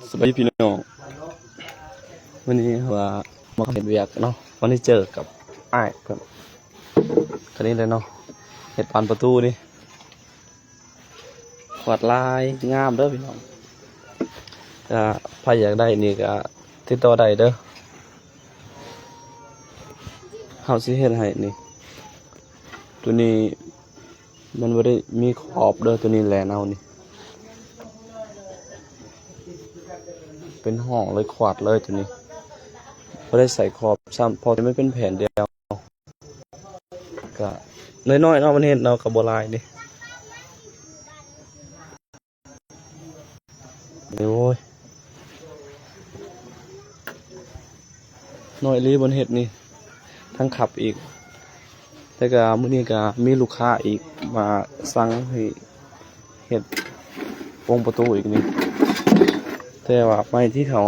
ສະບາຍດີພີ່ນ້ອງ ມື້ນີ້ວ່າມາເຮັດວຽກເນາະ ເຟີນີເຈີກັບອ້າຍເພິ່ນ ກະນີ້ແຫຼະເນາະ ເຮັດບານປະຕູນີ້ ຂວດລາຍງາມເດີພີ່ນ້ອງ ຖ້າໃຜຢາກໄດ້ນີ້ກະຕິດຕໍ່ໄດ້ເດີ ເຮົາຊິເຮັດໃຫ້ນີ້ ໂຕນີ້ ມັນບໍ່ໄດ້ມີຂອບເດີ ໂຕນີ້ແຫຼນເອົານີ້ ເປັນຫ້ອງເລີຍ ຂວາດເລີຍໂຕນີ້ ບໍ່ໄດ້ໃສ່ຂອບຊ້ຳ ເພາະມັນເປັນແຜ່ນດຽວ ກະນ້ອຍໆເນາະ ມັນເຮັດເນາະ ກະບໍ່ຫຼາຍເດ້. ໂອ້ຍ ນ້ອຍອີ່ຫຼີບ່ອນເຮັດນີ້ ທັງຂັບອີກ ແຕ່ກະມື້ນີ້ກະມີລູກຄ້າອີກມາສັ່ງໃຫ້ເຮັດໂປ່ງປະຕູອີກນີ້ ແຕ່ວ່າໄມ້ທີ່ເຂົາ